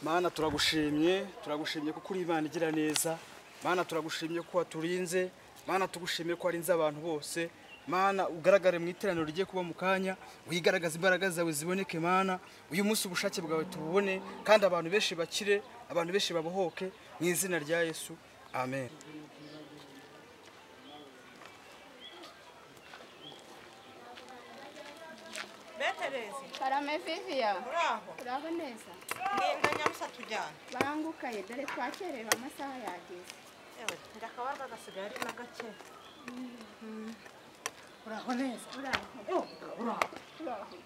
Mana turagushimye, turagushimye kuko uri Imana igira neza. Mana turagushimye ko waturinze, Mana tugushimye ko warinze abantu bose. Mana ugaragare mu iteraniro rigiye kuba mu kanya, wigaragaza imbaraga zawe ziboneke Mana. Uyu munsi ubushake bwawe tububone kandi abantu benshi bakire, abantu benshi babohoke mu izina rya Yesu. Amen. Karame Vivia. Uraho. Uraho neza. Ninda nyamusa tujyana. Bangukaye dore twakerewe amasaha yageze. Ewe ndakabarwa gasigaye ari na gake. Uraho neza. Uraho. Uraho.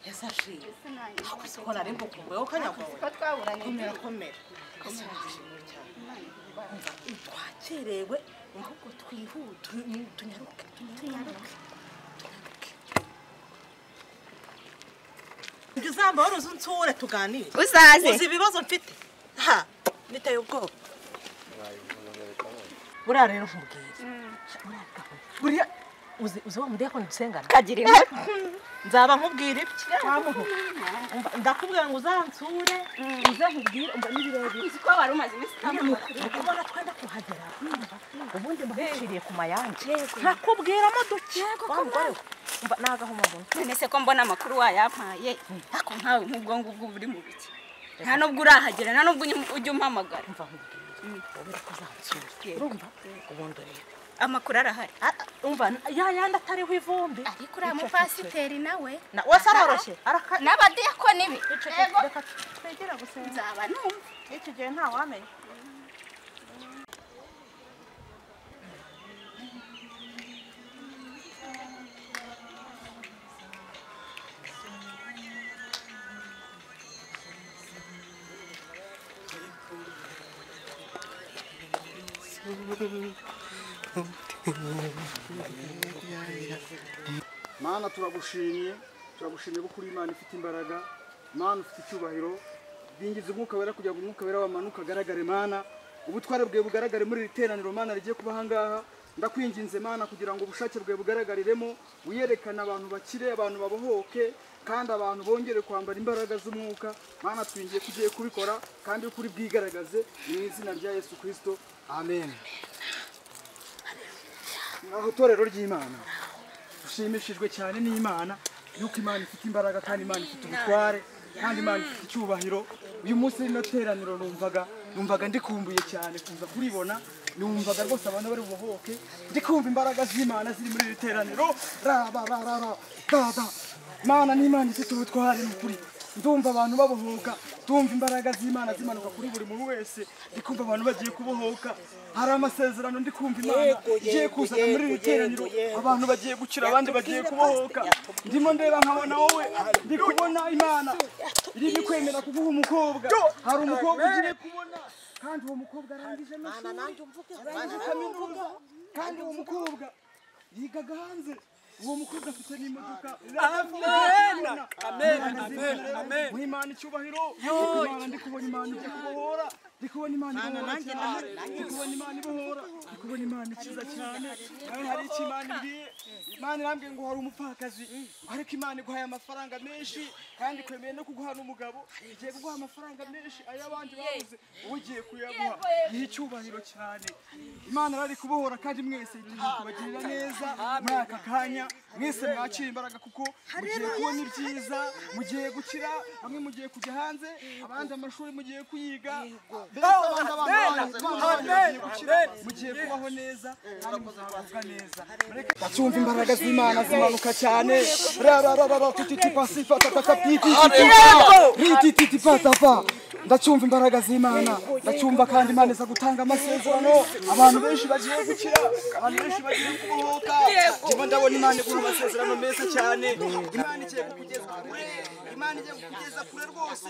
Yesu ashimwe. Hakuze ko nari mbukumbuye kanyagwawe. Ko twaburanye. Komera komera. Yesu ashimwe cyane. Twakerewe ahubwo twihute tunyaruke tunyaruke. Uzamba wari uzunsure tuganire. Uzaze. Uzi ibibazo mfite. Ha, niteye ubwoba. Buriya rero nkubwire. Buriya uzi wa mudiyakoni dusengana. Kagira inkuru. Nzaba nkubwira ibye. Ndakubwira ngo uzansure, uze nkubwire umva n'ibirebire. Uzi ko wari umaze iminsi itandatu. Kubona twenda kuhagera. Ubundi mbaguciriye ku mayange. Nakubwiramo duke. Umva nagahoma mbona. None se ko mbona amakuru wayampaye? Ako nkawe nk'ubwo ngubwo buri mu biki. Nta nubwo urahagera, nta nubwo ujya umpamagara. Umva nkubwire. Wowe uzansure. Urumva? Ubundi urebe. Amakuru arahari. Umva ya yandi atariho ivumbi. Ariko uriya mupasiteri nawe. Na wese aroroshye. N'abadiyakoni be. Reka twegera gusenga. Nzaba numva. Icyo gihe nta wamenya. Mana turagushimye, turagushimye kuko uri Imana ifite imbaraga, Mana ufite icyubahiro, bingiza umwuka wera kugira ngo umwuka wera wamanuka agaragare Mana, ubutware bwawe bugaragare muri iri teraniro Mana rigiye kuba aha ngaha. Ndakwinginze Mana kugira ngo ubushake bwawe bugaragariremo, wiyerekane abantu bakire, abantu babohoke, kandi abantu bongere kwambara imbaraga z'umwuka. Mana twingiye kugiye kubikora kandi ukuri bwigaragaze mu izina rya Yesu Kristo. Amen. Aho torero ry'Imana ushimishijwe cyane n'Imana yuko Imana ifite imbaraga kandi Imana ifite ubutware kandi Imana ifite icyubahiro. Uyu munsi rino teraniro numvaga ndikumbuye cyane kuza kuribona, numvaga rwose abantu bari bubohoke, ndikumva imbaraga z'Imana ziri muri iri teraniro. Ra ba ra ra ra da da. Mana n'Imana ifite ubutware n'ukuri. Ndumva abantu babohoka, ndumva imbaraga z'Imana zimanuka kuri buri muntu wese, ndikumva abantu bagiye kubohoka. Hari amasezerano ndikumva Imana igiye kuzana muri iri teraniro, abantu bagiye gukira, abandi bagiye kubohoka. Ndimo ndeba nkabona wowe, ndikubona Imana iri kwemera kuguha umukobwa. Hari umukobwa ugiye kubona kandi uwo mukobwa arangije amashuri, kaminuza, kandi uwo mukobwa yigaga hanze. Uwo mukobwa afite n'imodoka. Amen. Amen. Amen. Amen. Imana icyubahiro. Imana ndikubona Imana ijya kubohora, ndikubona Imana ibohora cyane, ndikubona Imana ibohora, ndikubona Imana ikiza cyane. Nawe hari icyo Imana ibwiye. Imana irambwiye ngo hari umupfakazi, ariko Imana iguhaye amafaranga menshi kandi kwemeye no kuguha n'umugabo. Igiye kuguha amafaranga menshi ay'abandi babuze, wowe ugiye kuyaguha. Yiha icyubahiro cyane. Imana irari kubohora kandi mwese igiye kubagirira neza muri aka kanya. Mwese mwakira imbaraga kuko mugiye kubona ibyiza, mugiye gukira, bamwe mugiye kujya hanze, abandi amashuri mugiye kuyiga, mugiye kubaho neza kandi muzababwa neza. Ndacyumva imbaraga z'Imana zimanuka cyane. Ra ra ra ra titi pasifa tata piti titi titi patapa. Ndacyumva imbaraga z'Imana, ndacyumva kandi Imana iza gutanga amasezerano, abantu benshi bagiye gukira, abantu benshi bagiye kubohoka. Ndimo ndabona Imana iguha amasezerano meza cyane. Imana igiye kukugeza kure, Imana igiye kukugeza kure rwose.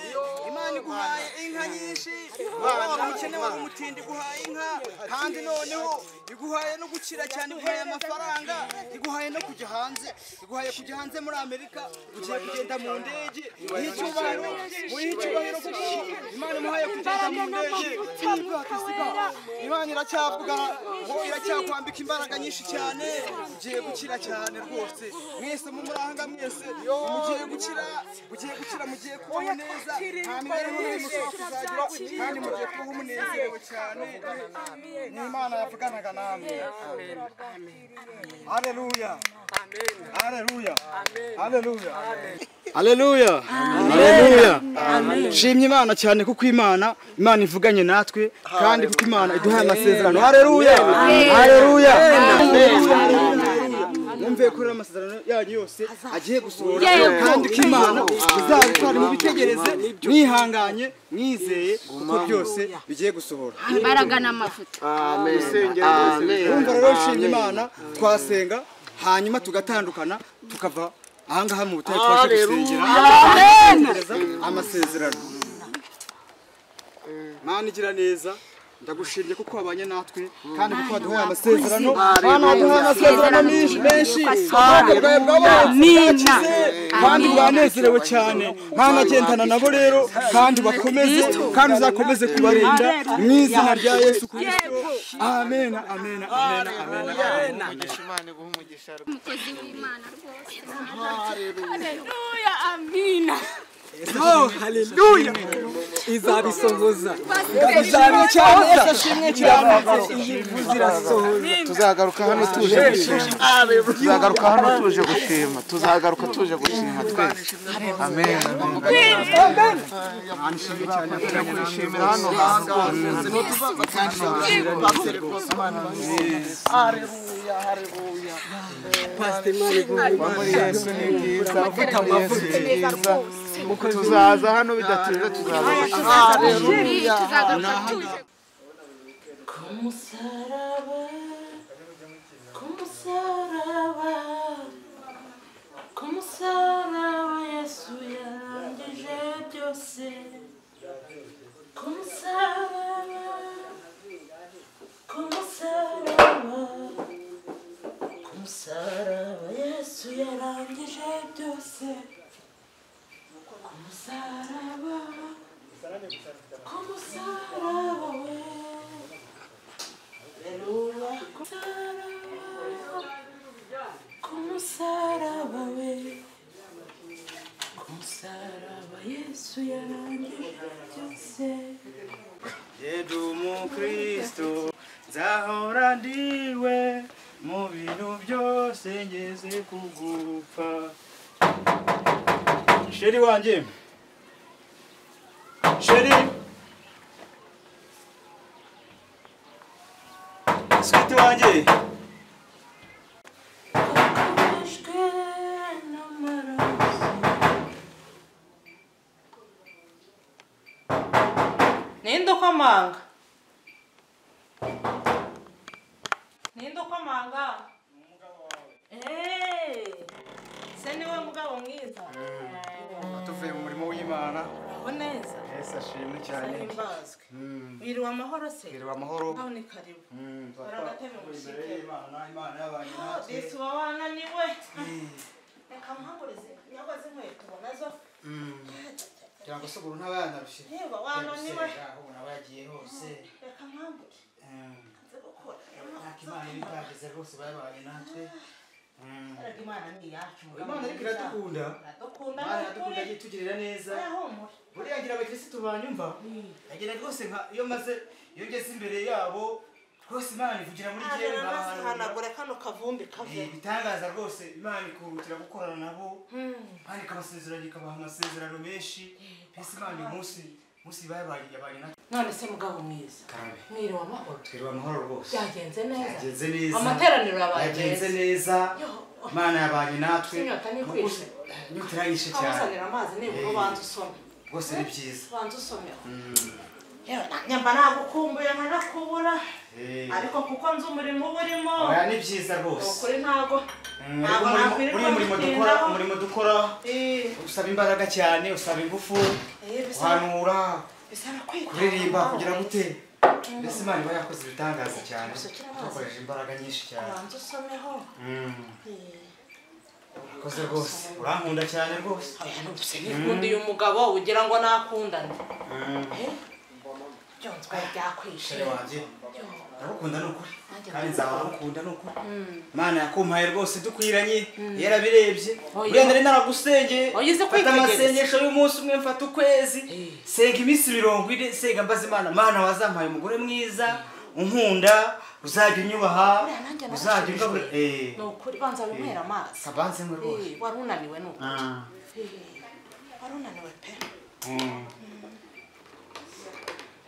Imana iguhaye inka nyinshi, waba umukene waba umutindi iguhaye inka, kandi noneho iguhaye no gukira cyane, iguhaye amafaranga, iguhaye no kujya hanze, iguhaye kujya hanze muri Amerika, ugiye kugenda mu ndege. Icyubahiro, icyubahiro kuko Imana imuhaye kugenda mu ndege. Imana iracyavuga ngo iracyakwambika imbaraga nyinshi cyane, ugiye gukira cyane rwose. Mwese mu muranga mwese mugiye gukira, Mugiye gukira, mugiye kubaho neza, nta mibereho mibi mushobora kuzagira, kandi mugiye kubaho munezerewe cyane. Ni Imana yavuganaga namwe. Haleluya, haleluya, haleluya, haleluya, haleluya. Shimye Imana cyane kuko Imana ivuganye natwe, kandi kuko Imana iduhaye amasezerano. Haleluya, haleluya. Mwumve ko amasezerano yanyu yose agiye gusohora, kandi ko Imana izabitwara. Mubitegereze mwihanganye, mwizeye, kuko byose bigiye gusohora. Imbaraga n'amavuta. Amen. Mwumva rero, shimye Imana, twasenga hanyuma tugatandukana, tukava ahangaha mu butayu twaje gusengera. Amasezerano. Mana igira neza, ndagushimye kuko wabanye natwe, kandi kuko waduhaye amasezerano. Mana, waduhaye amasezerano menshi, ubwoko bwawe bwabonetse, kandi bwanezerewe cyane. Mana, gendana nabo rero, kandi bakomeze, kandi uzakomeze kubarinda mu izina rya Yesu Kristo. Amen, amen, amen, amen. Umukozi w'Imana rwose. Haleluya, amina. Oh, haleluya. Izabisohoza. Izabisohoza. Ashimwe cyane. Tuzagaruka hano tuje gushima. Tuzagaruka hano tuje gushima. Tuzagaruka tuje gushima twese. Amen. Amen. Turakwishimira hano hantu Haleluya, haleluya. Pastor Imana muri Yesu ni byiza. Yesu ni byiza. Tuzaza hano bidatinze, tuzaza gushima. Haleluya. Tuzagaruka tuje. Kumusaraba, kumusaraba, kumusaraba, Yesu yarangije byose. Kumusaraba, kumusaraba, kumusaraba, Yesu yarangije byose. Kumusaraba, kumusaraba we. Haleluya. Kumusaraba we. Kumusaraba Yesu yarangije byose. Yedu umukristo nzahora ndiwe mu bintu byose ngeze kugupfa. Chéri wanjye, chéri, sweet wanjye. Kukomejwe n'amaraso. Ninde ukomanga? Ninde ukomanga? Se niwe mugabo mwiza. Tuvuye mu murimo w'Imana. Uraho neza. Yesu ashimwe cyane. Himbazwe. Wiriwe amahoro se? Wiriwe amahoro. Aho ni karibu. Ora agatebe mushike. Imana, Imana yabanye natwe. Yesu wawananiwe. Reka mpagurize nyabaze inkweto nazo. Kugira ngo soguru ntabayanarushye. Yego wananiwe. Aho ubona yagiye hose. Reka mpambure. Nze gukora. Ntako Imana ibitageze rwose, bayabaye natwe. Erega Imana ni iyacu. Imana ariko iradukunda. Iradukunda. Imana iradukunda, itugirira neza. Buriya ngira abakirisitu banyumva, agira rwose nka iyo maze, iyo ngeze imbere yabo rwose Imana ivugira muri jyewe. Nkabahanagure kano kavumbi kave. Ibitangaza rwose, Imana ikihutira gukorana nabo. Imana ikabasezeranya, ikabaha amasezerano menshi. Mbese Imana uyu munsi bayabaye yabanye natwe. None se mugabo mwiza, mwiriwe amahoro? Twiriwe amahoro rwose. Byagenze neza. Byagenze neza. Amateraniro yabaye Yagenze meza. neza. Imana yabanye natwe. Inyota ntikwishe? Inyota iranyishe cyane. Nkuzanira amazi nibura ubanza usome. Rwose ni byiza. Ubanza usomeho. Yewe nanjye mba nagukumbuye nkanakubura, ariko kuko nzi umurimo uba urimo. Oya, ni byiza rwose. Ukuri ntago Ariko ntabwo muri umurimo dukora, nakwiririrwa umurimo dukora usaba imbaraga cyane, usaba ingufu, guhanura, bisaba kwitanga, kuririmba, kugira gute. Mbese Imana iba yakoze ibitangaza cyane, twakoresheje imbaraga nyinshi cyane. Ubanza usomeho. Urakoze rwose, urankunda cyane rwose. Oya, numvise nikundiye umugabo ugira ngo nakundane. Byonzwe byakwishije. Ndagukunda nukuri. Kandi nzabagukunda nukuri. Imana yakumpaye rwose dukwiranye yarabirebye. Buriya nari naragusengeye. Mfata amasengesho y'umunsi umwe mfata ukwezi. Senga iminsi 40 senga mbaza Imana. Mana wazampaye umugore mwiza unkunda uzajya unyubaha uzajya ungabura. Nukuri banza winywera amazi. Kabanze mwe rwose. Wari unaniwe nukuri. Wari unaniwe pe.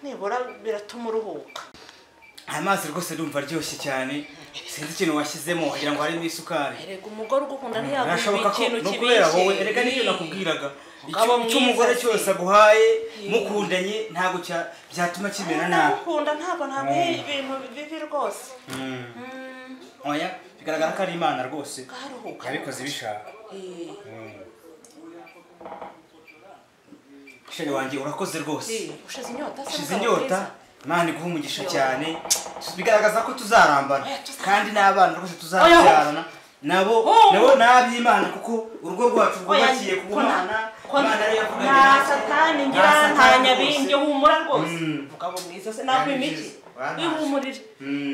Nibura biratuma uruhuka. Amazi rwose ndumva aryoshye cyane. Sinzi ikintu washyizemo wagira ngo harimo isukari. Erega umugore ugukunda ntiyaguha ikintu kibishye. Kubera wowe erega nicyo nakubwiraga. Icyo umugore cyose aguhaye mukundanye ntago byatuma kimera nabi. Ndagukunda ntabwo ntaguha ibintu bibi rwose. Oya bigaragara ko ari Imana rwose. Yabikoze ibishaka. Sheri wanjye urakoze rwose. Ushize inyota se. Ushize inyota. Imana iguhe umugisha cyane. Bigaragaza ko tuzarambana kandi n'abana rwose tuzabyarana nabo n'ab'Imana kuko urugo rwacu rwubakiye ku Mana. Imana rero yavuganye nta satani ngira nta nyabingi humura rwose. Mugabo mwiza se nakwima iki? Wihumurire.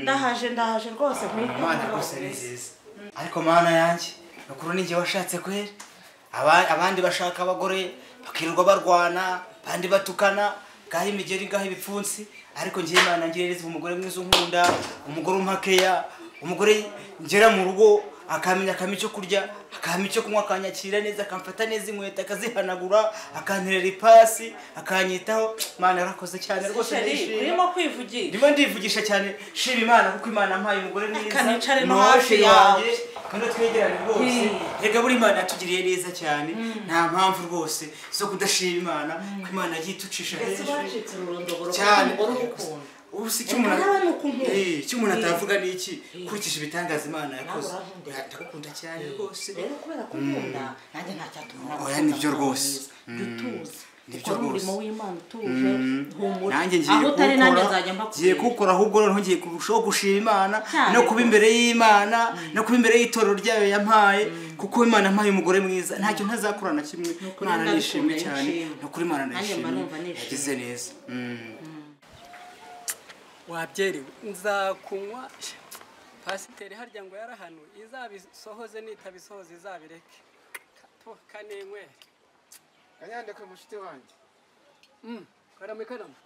Ndahaje rwose nkwite. Imana rwose ni nziza. Ariko Mana yanjye nukuru ninjye washatse kwera. Abandi bashaka abagore bakirirwa barwana, abandi batukana, gaha imigeri gaha ibipfunsi, ariko ngiye Imana ngirereza umugore mwiza unkunda, umugore umpakeya, umugore ngera mu rugo akamenya akama icyo kurya, akama icyo kunywa, akanyakira neza, akamfata neza inkweto akazihanagura, akanterera ipasi, akanyitaho. Imana yarakoze cyane rwose ndishimye. Urimo kwivugisha. Ndimo ndivugisha cyane shima Imana kuko Imana ampaye umugore mwiza. Kanicare no hafi yawe. Kandi twegerane rwose. Rega buri Imana yatugiriye neza cyane. Nta mpamvu rwose zo kudashima Imana ko Imana yagiye itucisha hejuru. Wacitse ururondogoro cyane. Ubu si icyo umuntu atavuga ni iki kurikije ibitangaza Imana yakoze. Ndagukunda cyane rwose. Rero kubera ko unkunda nanjye nta cyatuma. Oya nibyo rwose. Dutuze. Nibyo rwose. Umurimo w'Imana utuje humura. Nanjye ngiye kuwukora ahubwo noneho ngiye kurushaho gushima Imana no kuba imbere y'Imana no kuba imbere y'itorero ryayo yampaye kuko Imana yampaye umugore mwiza ntacyo ntazakora na kimwe. Imana nishimwe cyane. Nukuri Imana ndayishimye. Yagize neza. Wabyerewe nzakunywa pasiteri harya ngo yarahanuye izabisohoze nitabisohoze izabireke kanenywere. Kanyandekwe mushiti wanjye. Karame karame.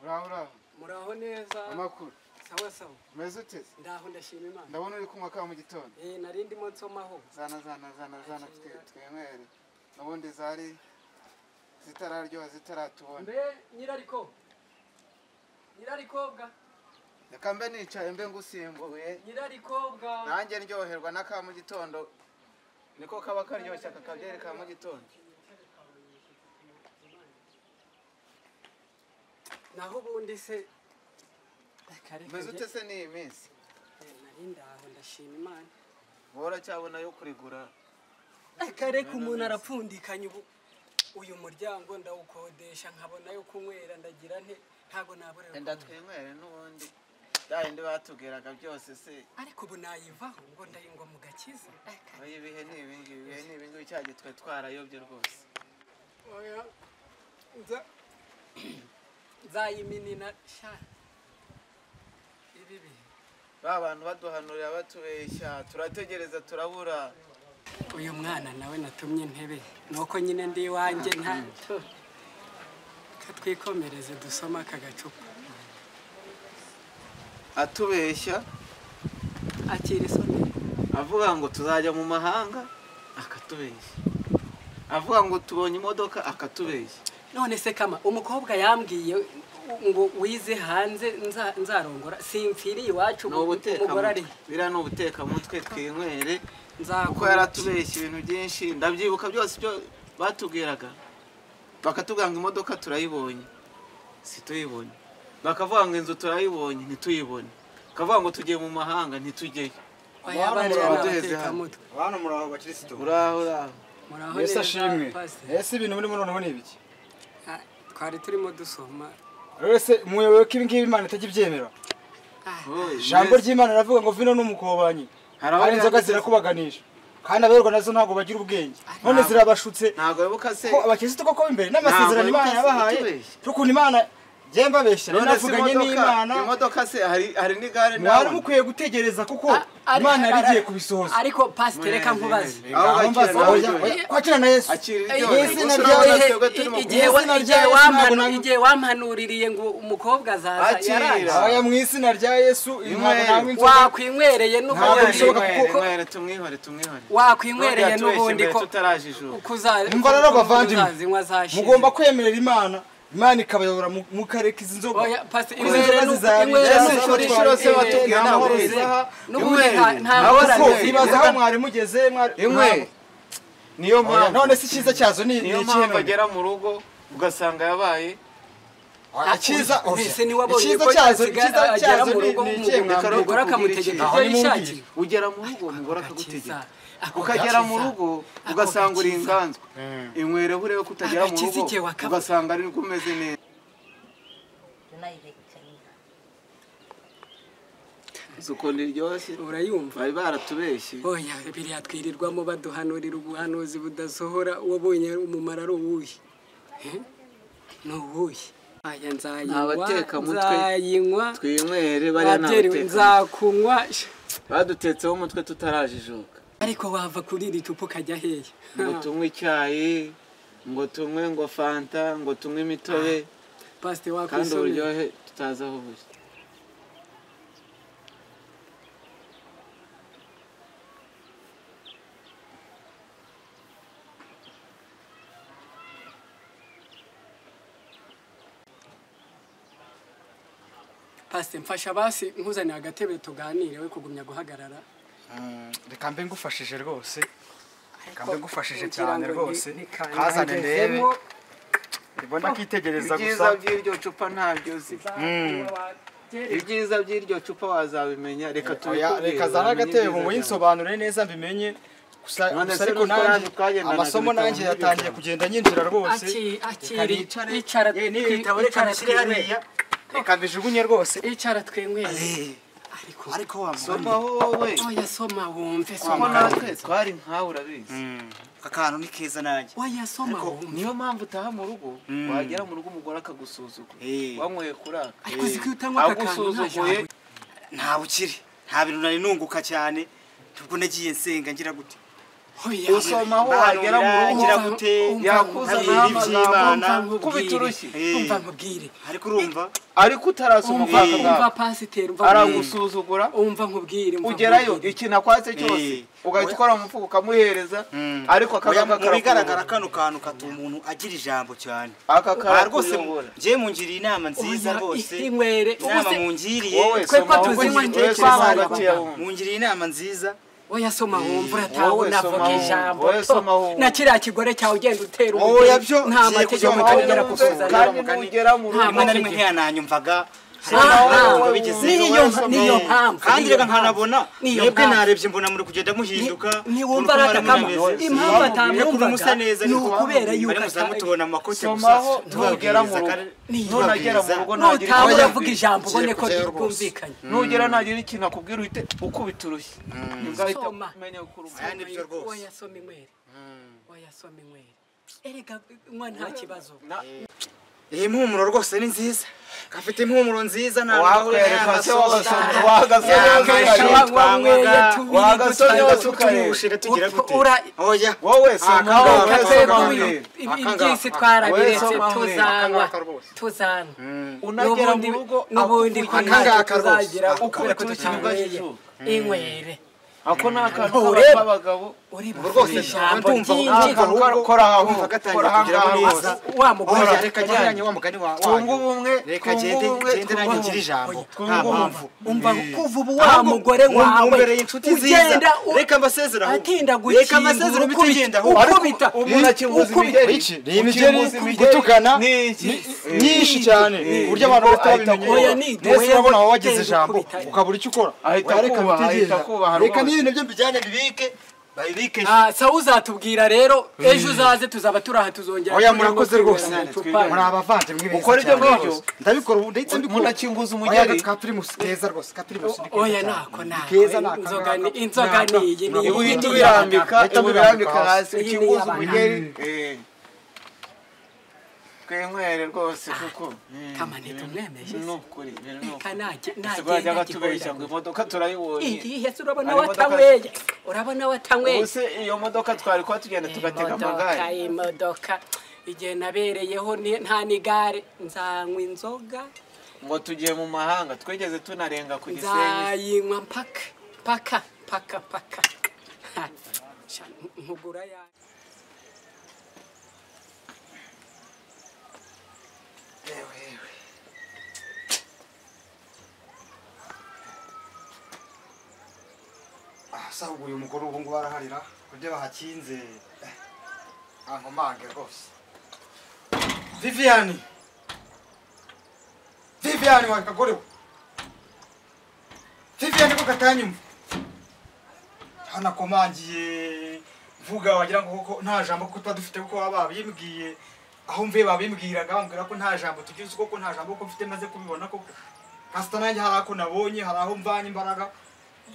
Uraho uraho. Muraho neza. Amakuru. Sawa sawa. Umeze ute? Ndaho ndashima Imana. Ndabona uri kunywa ka mu gitondo. Nari ndimo nsomaho. Zana zana zana zana twinywere. Nabundi zari zitararyoha zitaratubona. Mbe nyirariko. Nyirarikobwa. Reka mbe nicaye mbe ngusimbuye. Nyirarikobwa. Nanjye ndyoherwa na ka mu gitondo. Niko kaba karyoshye akakabyere ka mu gitondo. Naho ubundi se Meze ute se ni iminsi? Nari ndaho ndashima Imana. Bora cyabona yo kurigura. Akareka umuntu arapfundikanya ubu uyu muryango ndawukodesha nkabona yo kunywera ndagira nte ntago naborera. Enda twinywere n'ubundi. Dayindi batubwiraga byose se. Ariko ubu nayivaho ngo ndayingwa mu gakiza. Oya ibihe ni ibingibi, ibihe ni ibingibi cyagiye twe twarayobye rwose. Oya nza nzayiminina sha ibi bihe. Ba bantu baduhanurira batubeshya turategereza turabura. Uyu mwana nawe natumye intebe nuko nyine ndi iwanjye nta katwikomereze dusoma aka gacupa. Atubeshya akira isoni avuga ngo tuzajya mu mahanga akatubeshya, avuga ngo tubonye imodoka akatubeshya. None se kama umukobwa yambwiye ngo wize hanze nzarongora simfiriye iwacu umugore ari bira ni ubutekamutwe twinywere kuko yaratubeshya ibintu byinshi ndabyibuka byose ibyo batubwiraga bakatubwira ngo imodoka turayibonye situyibonye, bakavuga ngo inzu turayibonye ntituyibone, bakavuga ngo tugiye mu mahanga ntitujyeyo. Bana muraho bakirisitu. Muraho uraho. Muraho Yesu neza ashimwe. pastor. Ese ibintu muri noneho ni ibiki? Twari turimo dusoma. Rero se muyoboye ko ibi ngibi Imana itajya ibyemera. Ijambo ry'Imana riravuga ngo vino n'umukobanyi. Hari inzoga zirakubaganisha. Kandi aberwa nazo ntabwo bagira ubwenge. None zirabashutse. Ntabwo bibuka se. Ko abakirisitu koko imbere n'amasezerano Imana yabahaye. Tukuntu Imana Njye mbabeshya rero navuganye n'Imana. Imodoka se hari n'igare nawe. Mwari mukwiye gutegereza kuko Imana yari igiye kubisohoza. Ariko pastor reka nkubaze. Kwakira na Yesu. Igihe wampanuririye ngo umukobwa azaza yaraje. Aya mu izina rya Yesu wakwinywereye n'ubundi tumwihore. Wakwinywereye n'ubundi ko umva rero bavandimwe mugomba kwemerera Imana. Imana ikabayobora mukareka izi nzoga. Oya pastor inywere se watubwiye n'ubundi nta ngorane. Ibaza aho mwari mugeze mwari niyo mpamvu none se icyiza cyazo ni niyo mpamvu agera mu rugo ugasanga yabaye icyiza icyiza cyazo agera mu rugo umugore akamutegeka ibyo yishakiye. Ugera mu rugo umugore akagutegeka ukagera mu rugo ugasanga uri inganzwa inywere urebe ko utagera mu rugo ugasanga ari umeze neza. Uko niryoshye urayumva bari baratubeshye. Oya biriya twirirwamo baduhanurira ubuhanuzi budasohora wabonye umumaro ari uwuhe? Ni uwuhe? Aya nzayinywa twinywere bariya n'abateka nzakunywa badutetseho umutwe tutarajijuka. Ariko wava kuri iri cupa ukajya hehe? Ngo tunywe icyayi, ngo tunywe ngo fanta, ngo tunywe imitobe. Pastor wakwisomye kandi uburyohe tutazi aho buri. Pastor mfasha basi nkuzanira agatebe tuganire we kugumya guhagarara. Reka mbe ngufashije rwose. Reka mbe ngufashije cyane rwose. Kazane ndebe. Ndibona kitegereza gusa. Ibyiza by'iryo cupa ntabyo uzi. Ibyiza by'iryo cupa wazabimenya reka tubikubwire. Reka zana agatebe ngo yinsobanure neza mbimenye. Gusa ariko nanjye amasomo nanjye yatangiye kugenda nyinjira rwose. Akiri icara reka nshyire hariya. Reka mbijugunye rwose. Icara twinywere. Ariko wa soma wowe. Oya soma wumve soma natwe twari nkawe urabizi. Aka kantu ni keza nanjye. Oya soma wumve. Niyo mpamvu utaha mu rugo wagera mu rugo umugore akagusuzugura. Wanyweye kuraka. Ariko uzi ko utanywa aka kantu nta bukire nta bintu nari nunguka cyane ubwo nagiye nsenga ngira gute. Usoma aho wagera mu rugo ngira gute yakuzana amagambo kubita urushyi. Umva nkubwire. Ariko urumva ariko utarasoma umva pasiteri umva aragusuzugura umva nkubwire ugerayo ikintu akwatse cyose ugahita ukora mu mufuka ukamuhereza ariko akagaka bigaragara kano kantu katuma umuntu agira ijambo cyane. Aka rwose ngiye mungiriye inama nziza rwose. Inama mungiriye mungiriye inama nziza. Oya soma wumva uratabona avuga ijambo na kiriya kigore cyawe ugenda utera umugeni nta mategeko utongera kukuzanira. Kandi nugera mu rugo rimwe na rimwe ntiyananyumvaga. Niyo mpamvu kandi reka nkanabona mwebwe narebye mbona muri kugenda muhinduka. Ntiwumva aratakama impamvu atamwumvaga ni ukubera yuko mutubona amakote gusa nugera mu rugo nunagera mu rugo nutaha uravuga ijambo ubone ko twumvikanye. Nugera nagira ikintu akubwira uhite ukubita urushyi nibwo umenya ko uri umuntu. Oya soma inywere. Oya soma inywere. Erega nywa nta kibazo. Iyi mpumuro rwose ni nziza. Gafite impumuro nziza nta iby'isi twarabiretse tuzanywa tuzanywa n'ubundi ko ntacyo tuzagira kubera ko tutanyweye inywere. Ako ni akantu k'abagabo rwose ijambo ryinshi kora aho kora aho wa mugore reka gereranye wa mugani wa twunga ubumwe reka gende gende nanjye ngira ijambo nta mpamvu umva kuva ubu wa mugore wawe umbereye inshuti nziza reka mbasezera atinda reka mbasezera ubitigenda ukubita umuntu akinguza imigeri iki ni imigeri gutukana nyinshi cyane uburyo abantu batabimenye ndetse urabona aho wagize ijambo ukabura icyo ukora ahita kubaha reka n'ibintu byo mbijyane bibike babibike. Sawa uzatubwira rero ejo uzaze tuzaba turaha tuzongera. Oya murakoze rwose muri abavandimwe beza. Ukora ibyo ngibyo ndabikora ubu ndetse mbikora umuntu akinguza umugeri ka Primus keza rwose ka Primus ni keza. Oya nako nako keza nako inzoga ni iyi ni uhita ubirambika ubirambika hasi ukinguza umugeri. Twinywere rwose kuko kamane tumwemeje nukuri nagenda tubeshya ngo imodoka turayibonye igihe urabona watanyweye urabona watanyweye ubuse iyo modoka twari kuba tugenda tugatega amagare imodoka igihe nabereyeho nta n'igare nzanywa inzoga ngo tugiye mu mahanga twigeze tunarenga ku Gisenyi nzayinywa mpaka paka paka paka nkugura ya Sahugu uyu mugore ubu ngubu araharira kubyo bahakinze ankomange rwose. Viviane Viviane wa kagore we Viviane ko katanyumva hanakomangiye mvuga wagira ngo koko nta jambo kuko tuba dufite kuko baba babimbwiye aho mvuye babimbwiraga bambwira ko nta jambo tugize koko nta jambo ko mfite maze kubibona koko pastor nanjye hari ako nabonye hari aho mvanye imbaraga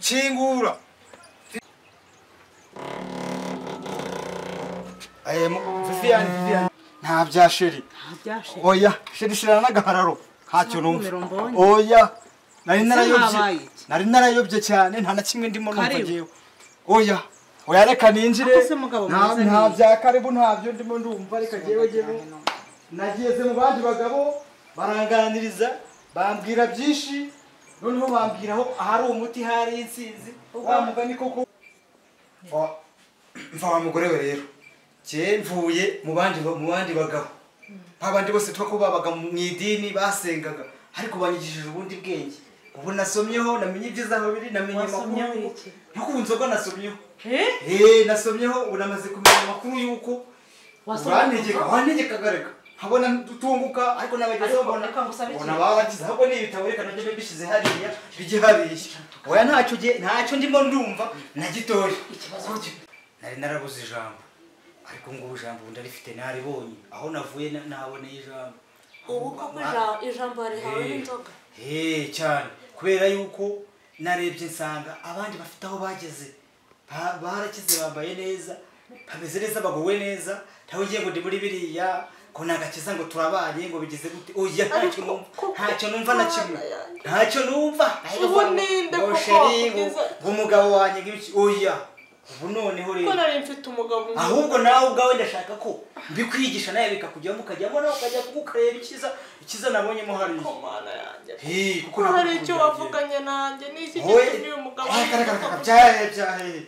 kingura. Viviane Viviane nta bya sheri oya sheri shirana n'agahararo ntacyo numva oya nari narayobye cyane nta na kimwe ndimo numva ngewe oya oya reka ninjire nta bya karibu ntabyo ndimo ndumva reka ngewe nageze mu bandi bagabo baranganiriza bambwira byinshi noneho bambwiraho ahari umuti hari insinzi wa mugani koko mva wa mugore we rero mvuye mu bandi bagabo abandi bose twako babaga mu idini basengaga ariko banyigishije ubundi bwenge ubu nasomyeho namenye ibyiza aho biri namenye amakuru no ku nzoga nasomyeho nasomyeho ubu namaze kumenya amakuru yuko wantegeka reka nkabona dutunguka ariko nabagezeho mbona babakize ahubwo ni ibitabo reka nabyo bishyize hariya bijye hariya oya ntacyo ndimo ndumva na gitoya nari narabuze ijambo ariko ngubu ijambo ubu ndarifite naribonye aho navuye naboneye ijambo ubu koko ijambo rihawe n'inzoga cyane kubera yuko narebye nsanga abandi bafite aho bageze barakize bambaye neza bameze neza bagowe neza ntawe ugiye ngo ndi muri biriya ngo nagakiza ngo turabanye ngo bigeze gute oya ntacyo numva na kimwe ntacyo numva ubu ninde koko ngo umugabo wanjye ngibiki oya ubu noneho rero ko nari mfite umugabo ahubwo nawe ubwawe ndashaka ko mbikwigisha nawe bikakujyamo ukajyamo nawe ukajya kugukareba ikiza nabonyemo hariya komana yanjye kuko hari icyo wavuganye nanjye n'iki gitumye uyu mugabo byahe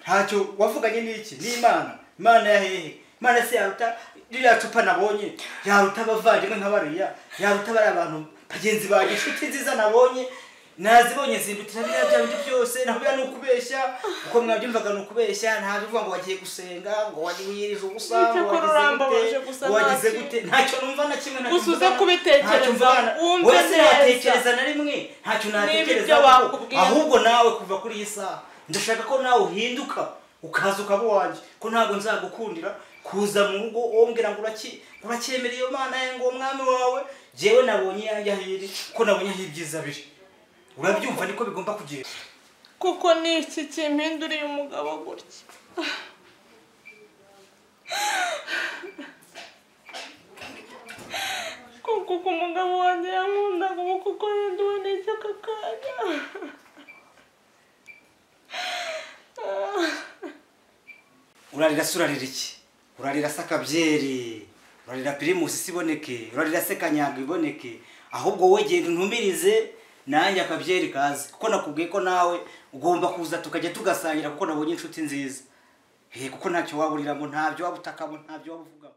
ntacyo wavuganye n'iki n'Imana Imana ya hehe Imana se yaruta ririya cupa nabonye yaruta abavandimwe nka bariya yaruta bariya abantu bagenzi banjye inshuti nziza nabonye nazibonye zindutira biriya bya bindi byose naho biriya ni ukubeshya uko mwabyumvaga ni ukubeshya nta bivuga ngo wagiye gusenga ngo wiyirije ubusa ngo wagize gute ntacyo numva na kimwe gusa uze kubitekereza wumve neza natekereza na rimwe ntacyo natekereza ahubwo nawe kuva kuri iyi saha ndashaka ko nawe uhinduka ukaza ukaba uwanjye ko ntabwo nzagukundira kuza mu rugo wombwira ngo uracyemera iyo mana ye ngo umwami wawe jewe nabonye iyanjye aho iri ko nabonye aho ibyiza biri urabyumva niko bigomba kugenda kuko ni iki kimpinduriye umugabo gutya kuko umugabo wanjye yankundaga ubu kuko yahinduwe n'icyo aka kanya urarira se urarira iki urarira se akabyeri urarira pirimusi se iboneke urarira se kanyaga iboneke ahubwo wowe genda untumirize nanjye akabyeri kaze kuko nakubwiye ko nawe ugomba kuza tukajya tugasangira kuko nabonye inshuti nziza kuko ntacyo waburiramo ntabyo waba utakamo ntabyo waba uvugamo.